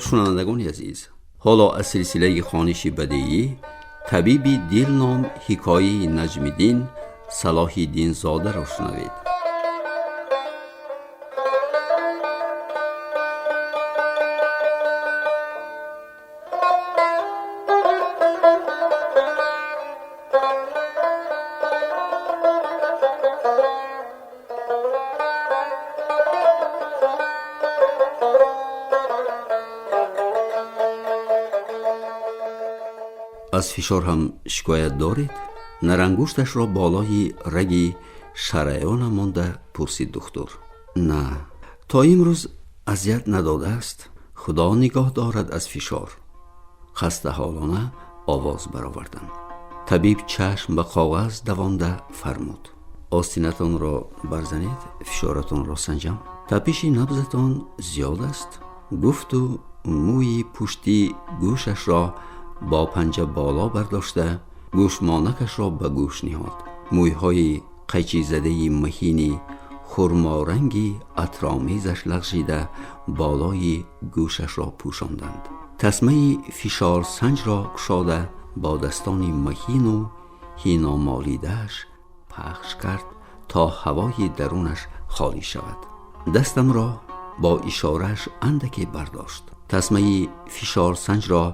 Шунавандагони азиз, ҳоло аз силсилаи хониши бадеӣ «Табиби дил» ном ҳикояи Наҷмиддин Салоҳиддинзодаро шунавед. Аз фишор ҳам шикоят доред? Нарангушташро болои раги шараёна монда пурсид духтур. На, то имрӯз азият надодааст. Худо нигоҳ дорад аз фишор. Хастаҳолона овоз баровардам. Табиб чашм ба коғаз давонда фармуд: остинатонро барзанед, фишоратонро санҷам. Тапиши набзатон зиёд аст, гуфту мӯи пушти гӯшашро бо панҷа боло бардошта, гӯшмонакашро ба гӯш ниҳод. Мӯйҳои қайчизадаи маҳини хурморанги атромезаш лағжида болои гӯшашро пӯшонданд. Тасмаи фишорсанҷро кушода, бо дастони маҳину ҳиномолидааш пахш кард, то ҳавои дарунаш холӣ шавад. Дастамро бо ишорааш андаке бардошт. Тасмаи фишорсанҷро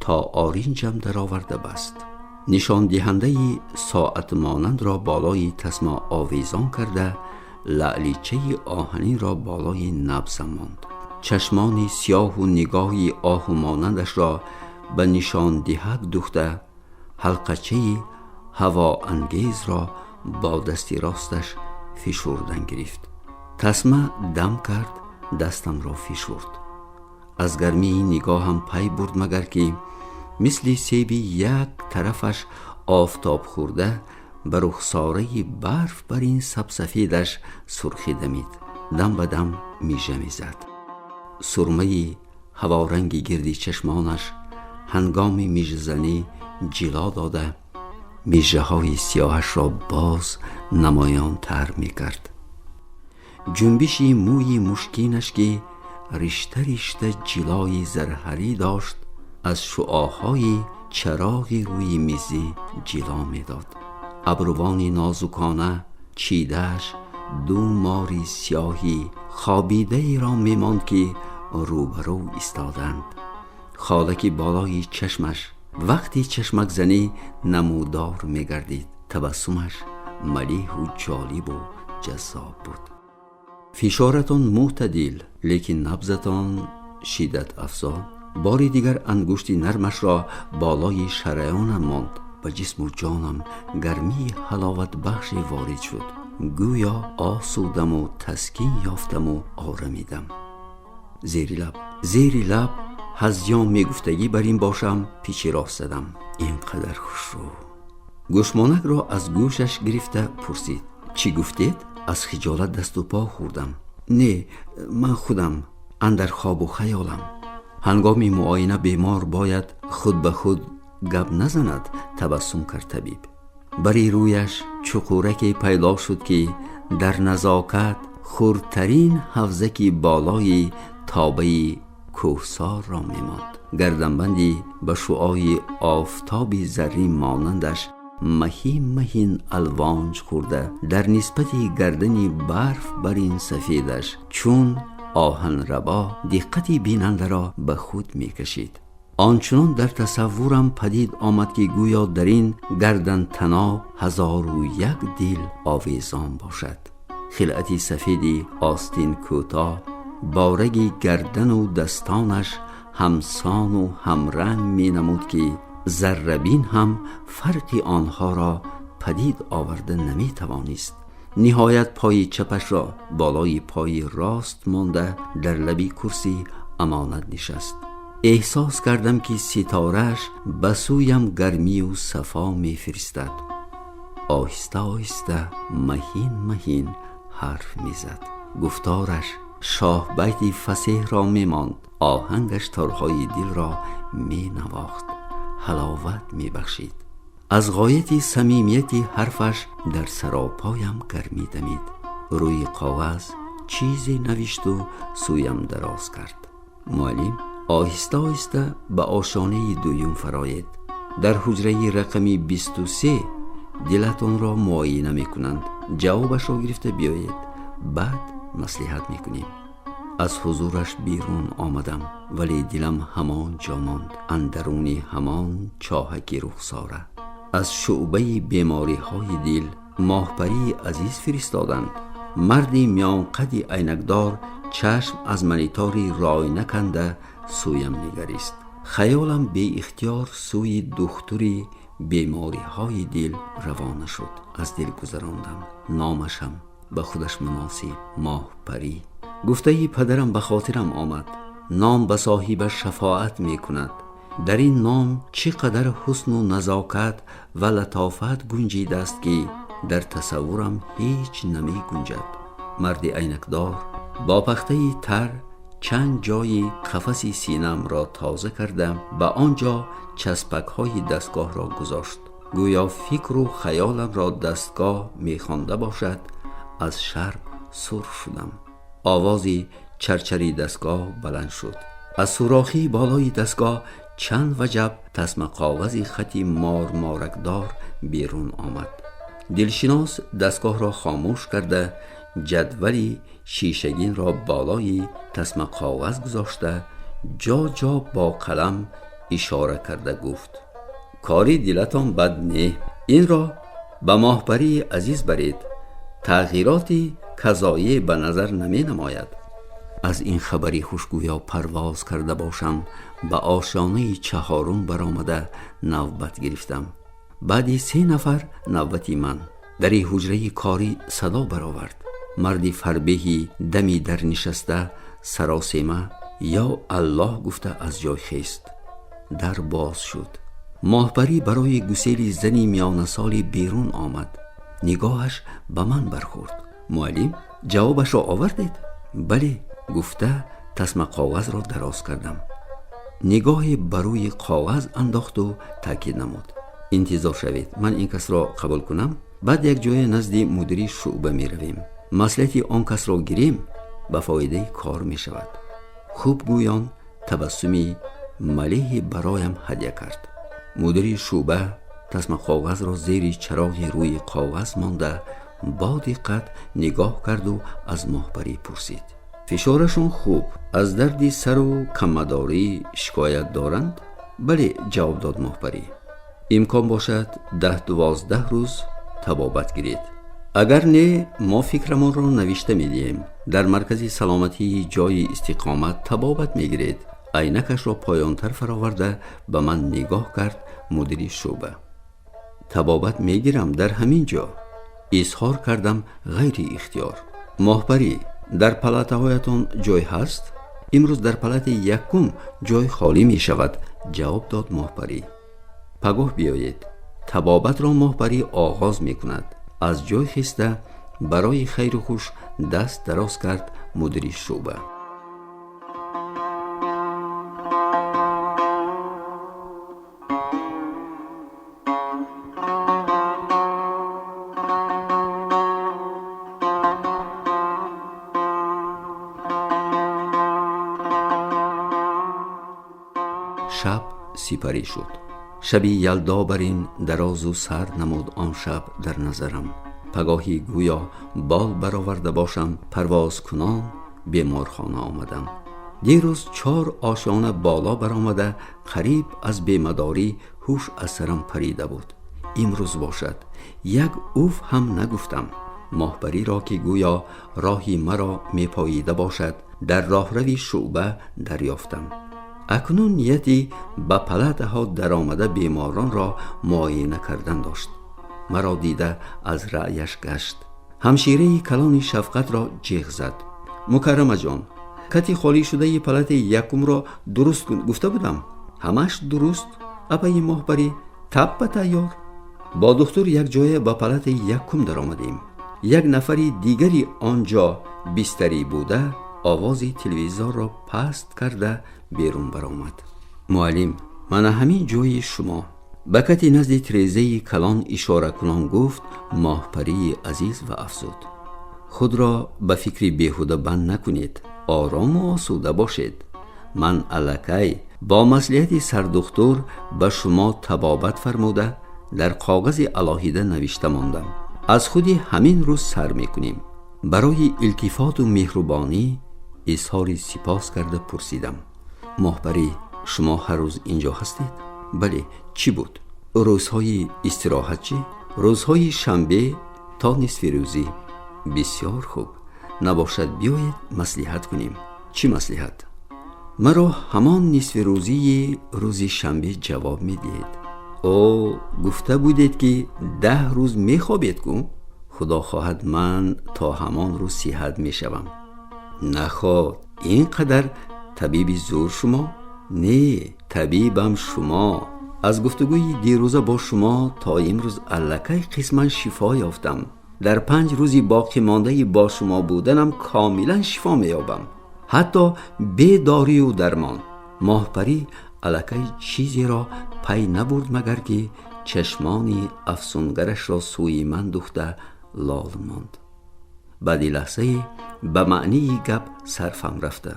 то оринҷам дароварда баст. Нишондиҳандаи соатмонандро болои тасма овезон карда, лаъличаи оҳанинро болои набзам монд. Чашмони сиёҳу нигоҳи оҳумонандашро ба нишондиҳак духта, ҳалқачаи ҳавоангезро бо дасти росташ фишурдан гирифт. Тасма дам кард, дастамро фишурд. Аз гармии нигоҳам пай бурд, магар ки мисли себи як тарафаш офтоб хӯрда, ба рухсораи барф бар ин сабсафедаш сурхӣ дамид. Дам ба дам мижа мезад. Сурмаи ҳаворанги гирди чашмонаш ҳангоми мижазанӣ ҷило дода, мижаҳои сиёҳашро боз намоёнтар мекард. Ҷунбиши мӯи мушкинаш, ки ришта ришта ҷилои зарҳарӣ дошт, аз шуоҳои чароғи рӯи мизӣ ҷило медод. Абрувони нозукона чидааш ду мори сиёҳи хобидаеро мемонд, ки рӯбарӯ истоданд. Холаки болои чашмаш вақти чашмакзанӣ намудор мегардид. Табассумаш малиҳу ҷолибу ҷаззоб буд. Фишоратон мӯътадил, лекин набзатон шиддат афзо. Бори дигар ангушти нармашро болои шараёнам монд. Ба ҷисму ҷонам гармии ҳаловатбахше ворид шуд. Гӯё осудаму таскин ёфтаму орамидам. Зери лаб ҳазён мегуфтагӣ бар ин бошам, пичи рост задам. Ин қадар хушрӯ. Гӯшмонакро аз гӯшаш гирифта пурсид: чӣ гуфтед? Аз хиҷолат дасту по хӯрдам. Не, ман худам андар хобу хаёлам. Ҳангоми муоина бемор бояд худ ба худ гап назанад, табассум кард табиб. Бари рӯяш чуқураке пайдо шуд, ки дар назокат хурдтарин ҳавзаки болои тобаи кӯҳсорро мемонд. Гарданбанди ба шуои офтоби заррин монандаш маҳин маҳин алвонҷ хӯрда, дар нисбати гардани барф бар ин сафедаш чун оҳанрабо диққати бинандаро ба худ мекашид. Ончунон дар тасаввурам падид омад, ки гӯё дар ин гардантаноб ҳазору як дил овезон бошад. Хилъати сафеди остин кӯтоҳ бо раги гардану дастонаш ҳамсону ҳамранг менамуд, ки заррабин ҳам фарқи онҳоро падид оварда наметавонист. Ниҳоят пои чапашро болои пои рост монда, дар лаби курсӣ амонат нишаст. Эҳсос кардам, ки ситорааш ба сӯям гармию сафо мефиристад. Оҳиста оҳиста, маҳин маҳин ҳарф мезад. Гуфтораш шоҳбайти фасеҳро мемонд. Оҳангаш торҳои дилро менавохт, ҳаловат мебахшид. Аз ғояти самимияти ҳарфаш дар саропоям гармӣ дамид. Рӯи коғаз чизе навишту сӯям дароз кард. Муаллим, Оҳиста оҳиста ба ошонаи дуюм фароед. Дар ҳуҷраи рақами 23 дилатонро муоина мекунанд. Ҷавобашро гирифта биёед, баъд маслиҳат мекунем. Аз ҳузураш берун омадам, вале дилам ҳамон ҷо монд, андаруни ҳамон чоҳаки рухсора. Аз шӯъбаи бемориҳои дил Моҳпарии азиз фиристоданд. Марди миёнқади айнакдор чашм аз монитори рой наканда сӯям нигарист. Хаёлам беихтиёр сӯи духтури бемориҳои дил равона шуд. Аз дил гузарондам. Номашам ба худаш муносиб, Моҳпарӣ. Гуфтаи падарам ба хотирам омад: ном ба соҳибаш шафоат мекунад. Дар ин ном чӣ қадар ҳусну назокат ва латофат гунҷидааст, ки дар тасаввурам ҳеҷ намегунҷад. Марди айнакдор бо пахтаи тар чанд ҷои қафаси синаамро тоза карда, ба он ҷо часпакҳои дастгоҳро гузошт. Гӯё фикру хаёламро дастгоҳ мехонда бошад. Аз шарм сурх шудам. Овози чарчари дастгоҳ баланд шуд. Аз сӯрохии болои дастгоҳ чанд ваҷаб тасмақоғази хати морморакдор берун омад. Дилшинос дастгоҳро хомӯш карда, ҷадвали шишагинро болои тасмақоғаз гузошта, ҷо ҷо бо қалам ишора карда гуфт: кори дилатон бад не, инро ба Моҳпарии азиз баред, тағйироти казоӣ ба назар наменамояд. Аз ин хабари хушгӯё парвоз карда бошам, ба ошонаи чаҳорум баромада навбат гирифтам. Баъди се нафар навбати ман. Дари ҳуҷраи корӣ садо баровард. Марди фарбеҳи дами дар нишаста саросема «Ё Аллоҳ» гуфта аз ҷой хест. Дар боз шуд. Моҳпарӣ барои гусели зани миёнасолӣ берун омад. Нигоҳаш ба ман бархӯрд. Муаллим, ҷавобашро овардед? Бале, гуфта тасмақоғазро дароз кардам. Нигоҳе ба рӯи коғаз андохту таъкид намуд: интизор шавед, ман ин касро қабул кунам, баъд якҷоя назди мудири шӯъба меравем, маслиҳати он касро гирем, ба фоидаи кор мешавад. Хуб гӯён табассуми малеҳе бароям ҳадя кард. Мудири шӯъба тасмақоғазро зери чароғи рӯи коғаз монда бо диққат нигоҳ карду аз Моҳпарӣ пурсид: фишорашон хуб, аз дарди сару каммадорӣ шикоят доранд? Бале, ҷавоб дод Моҳпарӣ. Имкон бошад, 10-12 рӯз табобат гиред. Агар не, мо фикрамонро навишта медиҳем, дар маркази саломатии ҷои истиқомат табобат мегиред. Айнакашро поёнтар фароварда ба ман нигоҳ кард мудири шӯъба. Табобат мегирам дар ҳамин ҷо, изҳор кардам ғайри ихтиёр. Моҳпарӣ, дар палатаҳоятон ҷой ҳаст? Имрӯз дар палатаи якум ҷой холӣ мешавад, ҷавоб дод Моҳпарӣ. Пагоҳ биёед. Табобатро Моҳпарӣ оғоз мекунад. Аз ҷой хиста барои хайру хуш даст дароз кард мудири шӯъба. Шаб сипарӣ шуд. Шаби Ялдо бар ин дарозу сард намуд он шаб дар назарам. Пагоҳӣ гӯё бол бароварда бошам, парвозкунон беморхона омадам. Дирӯз чор ошёна боло баромада қариб аз бемадорӣ ҳуш аз сарам парида буд. Имрӯз бошад, як уф ҳам нагуфтам. Моҳпариро, ки гӯё роҳи маро мепоида бошад, дар роҳрави шӯъба дарёфтам. Акнун нияти ба палатаҳо даромада беморонро муоина кардан дошт. Маро дида аз раъяш гашт. Ҳамшираи калони шафқатро ҷеғ зад: Мукаррамаҷон, кати холӣ шудаи палатаи якумро дуруст кун, гуфта будам. Ҳамаш дуруст, апаи Моҳпарӣ, таппа тайёр. Бо духтур якҷоя ба палатаи якум даромадем. Як нафари дигари он ҷо бистарӣ буда овози телевизорро паст карда берун баромад. Муаллим, мана ҳамин ҷои шумо, ба кати назди тирезаи калон ишоракунон гуфт Моҳпарии азиз ва афзуд: худро ба фикри беҳуда банд накунед, орому осуда бошед. Ман аллакай бо маслиҳати сардухтур ба шумо табобат фармуда, дар коғази алоҳида навишта мондам. Аз худи ҳамин рӯз сар мекунем. Барои илтифоту меҳрубонӣ изҳори сипос карда пурсидам: Моҳпарӣ, шумо ҳар рӯз инҷо ҳастед? Бале, чӣ буд? Рӯзҳои истироҳат чӣ? Рӯзҳои шанбе то нисфирӯзӣ. Бисёр хуб, набошад, биёед маслиҳат кунем. Чӣ маслиҳат? Маро ҳамон нисфирӯзии рӯзи шанбе ҷавоб медиҳед. О, гуфта будед, ки 10 рӯз мехобед ку? Худо хоҳад, ман то ҳамон рӯз сиҳат мешавам. Наход, ин қадар табиби зӯр шумо? Не, табибам шумо. Аз гуфтугӯи дирӯза бо шумо то имрӯз аллакай қисман шифо ёфтам. Дар 5 рӯзи боқимондаи бо шумо буданам комилан шифо меёбам, ҳатто бе дорию дармон. Моҳпарӣ аллакай чизеро пай набурд, магар ки чашмони афсунгарашро сӯи ман духта лол монд. Баъди лаҳзае ба маънии гап сарфам рафта: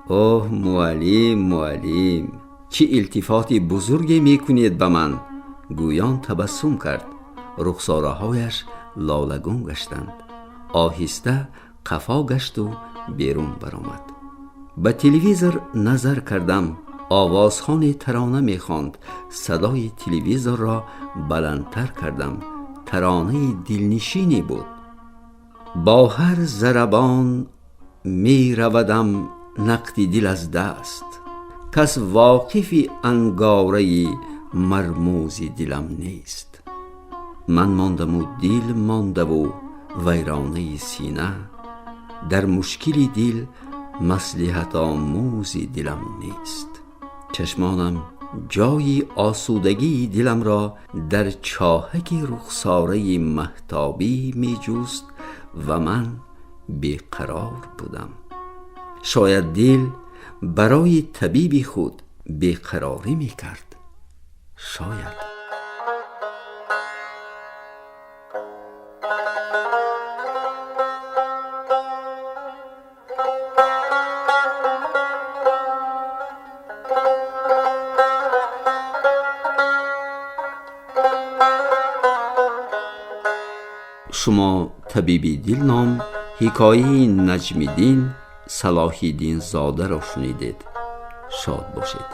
Оҳ, муаллим, муаллим, чӣ илтифоти бузурге мекунед ба ман! Гӯён табассум кард. Рухсораҳояш лолагун гаштанд. Оҳиста қафо гашту берун баромад. Ба телевизор назар кардам. Овозхоне тарона мехонд. Садои телевизорро баландтар кардам. Таронаи дилнишине буд. Бо ҳар зарабон меравадам нақди дил аз даст, кас воқифи ангораи мармӯзи дилам нест. Ман мондаму дил мондаву вайронаи сина, дар мушкили дил маслиҳатомӯзи дилам нест. Чашмонам ҷои осудагии диламро дар чоҳаки рухсораи маҳтобӣ меҷуст ва ман беқарор будам. Шояд дил барои табиби худ беқарорӣ мекард. Шояд. Шумо «Табиби дил» ном ҳикояи Наҷмиддин Салоҳиддинзодаро шунидед. Шод бошед.